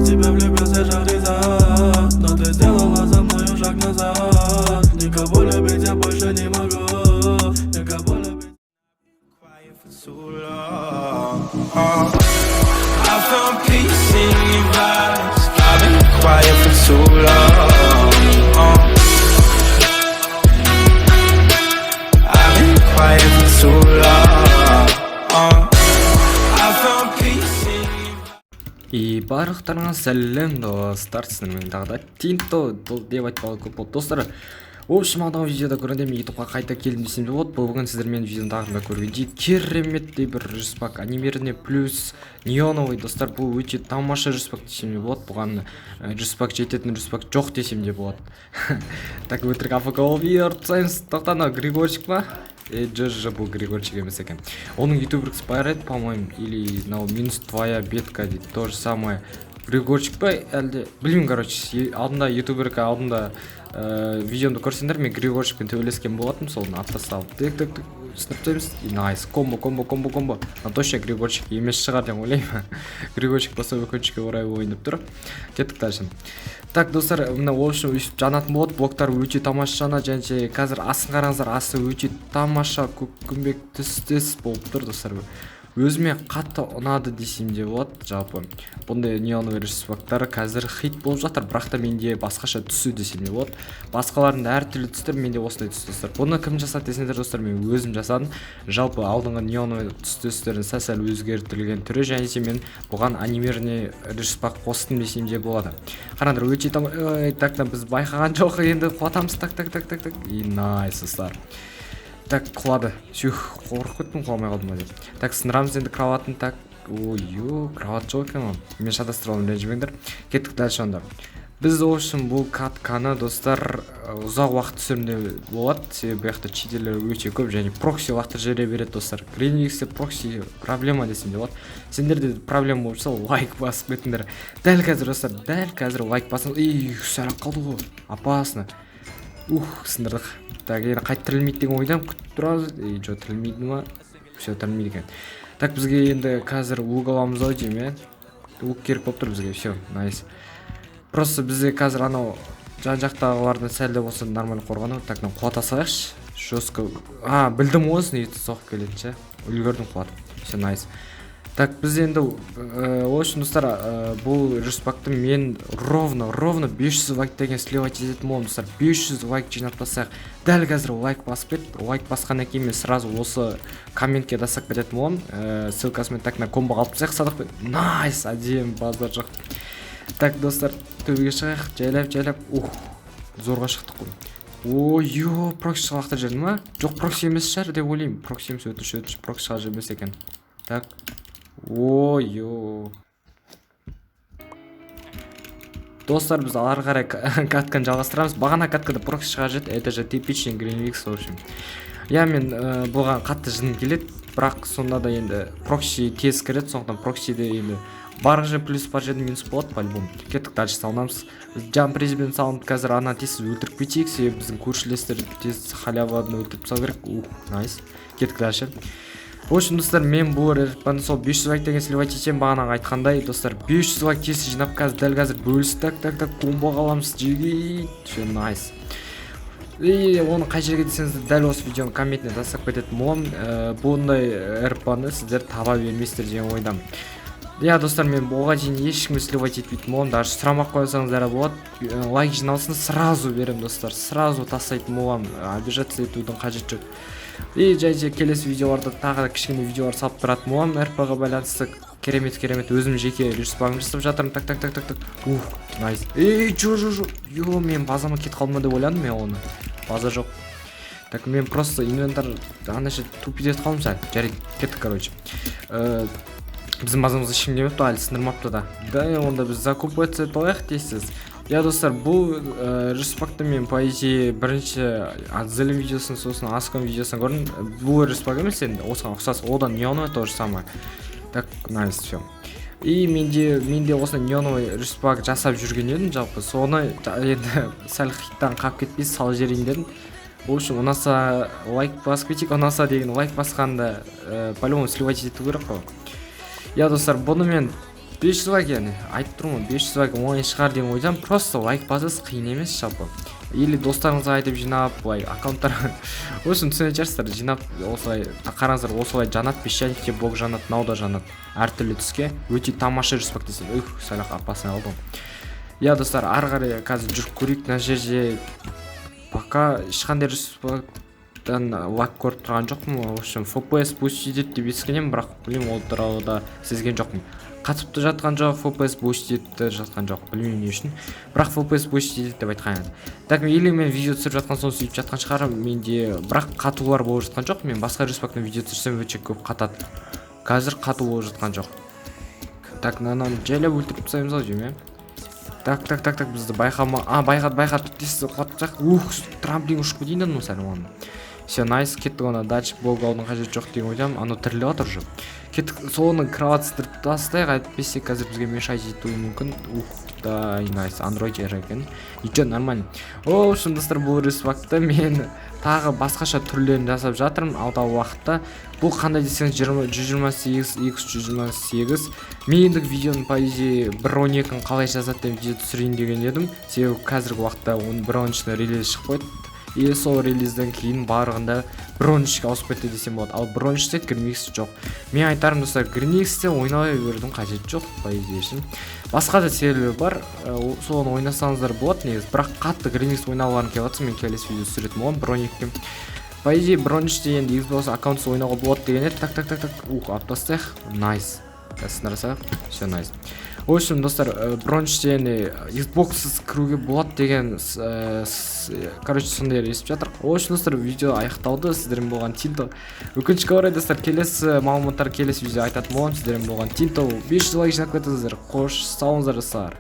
Я в тебя влюбился, Шахризад, но ты сделала за мною шаг назад. Никого любить я больше не могу, никого любить. Quiet for too long. I found peace in your eyes. I've been quiet for too long. I've been quiet for too long. I found peace in your И барлықтарыңа сәлем, достар! Сіздермен тағы да Тинто деп айтпауға көп болды, достар. В общем, алдыңғы видеода көргендей, мен ютубқа қайта келдім десем де болады. Бүгін сіздермен видеоның тағында көргендей, кереметтей бір ресурспак, анимированный плюс неоновый. Достар, бұл өте тамаша ресурспак десем де болады. Бұған ресурспак жететін ресурспак жоқ десем де болады. Так, өтірік АФК болып ұрып тастаймыз. Тоқта, анау Григорчик па? Е, жоқ, бұл Григорчик емес екен. Оның ютуберкс бар еді, по моему, или мынау минус твоя бетка дейді, то же самое. Григорчик па әлде, білмеймін. Короче, алдында ютуберка алдында видеомды көрсеңдер, мен Григорчикпен төбелескен болатынмын. Соны атта салып, тік, тік, тік, сынып тастаймыз. И найс, комбо, комбо, комбо, комбо. Но точно Григорчик емес шығар деп ойлаймын. Григорчик болса, өкінішке орай, ойнап тұр. Кеттік дальше. Так, достар, мына, в общем, өйстіп жанатын болады. Блоктар өте тамаша жанады. Және де қазір астын қараңыздар, асты өте тамаша көкпеңбек түстес болып тұр, достар. Өзіме қатты ұнады десем де болады. Жалпы, бұндай неоновый ресурспактар қазір хит болып жатыр, бірақ та менде басқаша түсі десем де болады. Басқаларында әртүрлі түстер, менде осындай түс, достар. Бұны кім жасады десеңдер, достар, мен өзім жасадым. Жалпы, алдыңғы неоновый түстестердің сәл сәл өзгертілген түрі. Және де мен бұған анимированный ресурспак қостым десем де болады. Қараңдар, өте там. Ой, так, біз байқаған жоқ, енді құлатамыз. Так, так, так, так, так, и найс, достар. Так, құлады. Сюх, қорқып кеттім, құламай қалдым ба деп. Так, сындырамыз енді кроватын. Так, ой, кровать жоқ екен ғой, мен шатастырып алдым, ренжімеңдер. Кеттік дальше онда. Біз, в общем, бұл катканы, достар, ұзақ уақыт түсіруге болады, себебі бұл жақта читерлер өте көп және прокси лақтырып жібере береді, достар. Гринвиксте прокси проблема десем де болады. Сендерде проблема болып жатса, лайк басып кетіңдер дәл қазір, достар, дәл қазір лайк басыңыз. Ей, сәл қалды ғой, опасно. Ух, сындырдық. Так, енді қайтып тірілмейді деген ойдамын, күтіп тұрамыз. Ей, жоқ, тірілмейді ма? Все, тірілмейді екен. Так, бізге енді қазір лук аламыз ау деймін, иә, лук керек болып тұр бізге. Все, найс. Просто бізде қазір анау жан жақтағылардан сәл де болса нормально қорғану. Так, мынаны құлата салайықшы жестко. А, білдім ғой, осыны ертең соғып келетін ше, үлгердім құлатып. Все, найс. Так, біз енді в общем, достар, бұл ресурспакты мен ровно 500 лайк деген сливать ететін боламын, достар. 500 лайк жинап тастайық. Дәл қазір лайк басып кет. Лайк басқаннан кейін мен сразу осы комментке тастап кететін боламын ссылкасымен. Так, мына комбо алып тастайық садақпен. Найс, әдемі, базар жоқ. Так, достар, төбеге шығайық жайлап жайлап. Ух, зорға шықтық қой. Ой, ё, прокси лақтырып жіберді ма? Жоқ, прокси емес шығар деп ойлаймын. Прокси емес, өтініш, өтініш, прокси шығарып жібермес екен. Так, ой, ё, достар, біз ары қарай катканы жалғастырамыз. Бағана каткада прокси шығарып жіберді, это же типичный Гринвикс. В общем, иә, мен бұған қатты жыным келеді, бірақ сонда да енді прокси тез кіреді, сондықтан проксиде енді барлық жерде плюс бар жерде минус болады по любому. Кеттік дальше, салынамыз. Жан президент салынып, қазір ана тез өлтіріп кетейік, себебі біздің көршілестер тез халяваны өлтіріп тастау керек. Ух, найс. Кеттік дальше. В общем, достар, мен бұл рпны сол 500 лайк деген сливать етемін, бағанағы айтқандай. Достар, 500 лайк тез жинап, қазір, дәл қазір бөліс. Так, так, так, комбо аламыз, жігіт. Все, найс. И оны қай жерге десеңіз, дәл осы видеоның комментіне тастап кететін боламын. Бұндай рпны сіздер таба бермейсіздер деген ойдамын. Иә, достар, мен бұған дейін ешкімге сливать етпейтін боламын, даже сұрамай ақ қойсаңыздар да болады. Лайк жиналсын, сразу беремін, достар, сразу тастайтын боламын, обижаться етудің қажеті жоқ. И және де келесі видеоларда тағы да кішкене видеолар салып тұратын боламын рп-ға байланысты. Керемет, керемет, өзім жеке ресурспагымды жасап жатырмын. Так, так, так, так, так, ух, найс. Ей, жо, жо, жо, ё, мен базама кетіп қалдым ба деп ойладым мен оны. База жоқ. Так, мен просто инвентарь ана жерде тупить етіп қалдым сәл. Жарайды, кеттік. Короче, біздің базамызға ешкім келмепті, әлі сындырмапты да. Да, онда біз закупаться етіп алайық дейсіз. Иә, достар, бұл ресурспакты мен, по идее, бірінші Адзелин видеосын, сосын Аскон видеосын көрдім. Бұл ресурспак емес енді, осыған ұқсас, одан неоновый, то же самое. Так, найс, все. И менде осындай неоновый ресурспак жасап жүрген едім жалпы, соны енді сәл хиттан қалып кетпей салып жіберейін дедім. В общем, ұнаса, лайк басып кетейік. Ұнаса деген, лайк басқанда по любому сливать ету керек қой. Иә, достар, бұны мен 500 лайк, яғни айтып тұрмын ғой, 500 лайк оңай шығар деген ойдамын. Просто лайк басасыз, қиын емес жалпы. Или достарыңызға айтып жинап, былай аккаунттар, в общем, түсінетін шығарсыздар. Жинап, осылай қараңыздар, осылай жанады песчаникте блок, жанады, мынау да жанады әртүрлі түске. Өте тамаша ресурс десем. Ух, сәл ақ опасный қалды ғой. Иә, достар, ары қарай қазір жүріп көрейік. Мына жерде пока ешқандай ресурстан лаг көріп тұрған жоқпын. В общем, FPS буст етеді деп естіген едім, бірақ білмеймін, ол туралы да сезген жоқпын. Қатып та жатқан жоқ, FPS буст етіп те жатқан жоқ, білмеймін не үшін, бірақ FPS буст етеді деп айтқан еді. Так, или мен видео түсіріп жатқан соң сөйтіп жатқан шығар менде, бірақ қатулар болып жатқан жоқ. Мен басқа респактан видео түсірсем, өте көп қатады, қазір қату болып жатқан жоқ. Так, мынаны жайлап өлтіріп тастаймыз ау деймін, иә. Так, так, так, так, бізді байқама. А, байқады, байқады, тез құлатып тастайық. Ух, трамплин ұшып кетейін дедім ғой сәл оған. Все, найс, кеттік. Оны дальше блок алудың қажеті жоқ деген ойдамын, анау тіріліп жатыр уже. Кеттік, соның кровать сындырып тастайық, әйтпесе қазір бізге мешать етуі мүмкін. Ух, да, найс, андроид жер екен, ничего, нормально. В общем, достар, бұл респакты мен тағы басқаша түрлерін жасап жатырмын алдағы уақытта. Бұл қандай десеңіз, 128 x 128. Мен ендігі видеоны, по идее, 1.12-ні қалай жазады деп видео түсірейін деген едім, себебі қазіргі уақытта оның 1.13-ні релиз шығып қойды, и сол релизден кейін барлығында 1.13-ке ауысып кетті десем болады. Ал 1.13-те Гримикс жоқ. Мен айтарым, достар, Гримиксте ойнай берудің қажеті жоқ, по идее. Ше, басқа да сервер бар, соны ойнасаңыздар болады негізі. Бірақ қатты Гримикс ойнағыларың келіп жатса, мен келесі видео түсіретін боламын 1.12-ге. По идее, 1.13-те енді Xbox аккаунтсыз ойнауға болады деген еді. Так, так, так, так, ух, алып тастайық, найс, сындыра салайық. Все, найс. В общем, достар, 1.13-те енді Xbox-сыз кіруге болады деген, короче, сондай естіп жатыр. В общем, достар, видео аяқталды. Сіздермен болған Тинто. Өкінішке орай, достар, келесі мағлұматтар келесі видео айтатын боламын. Сіздермен болған Тинто. 500 лайк жинап кетіңіздер. Қош, сау болыңыздар, достар.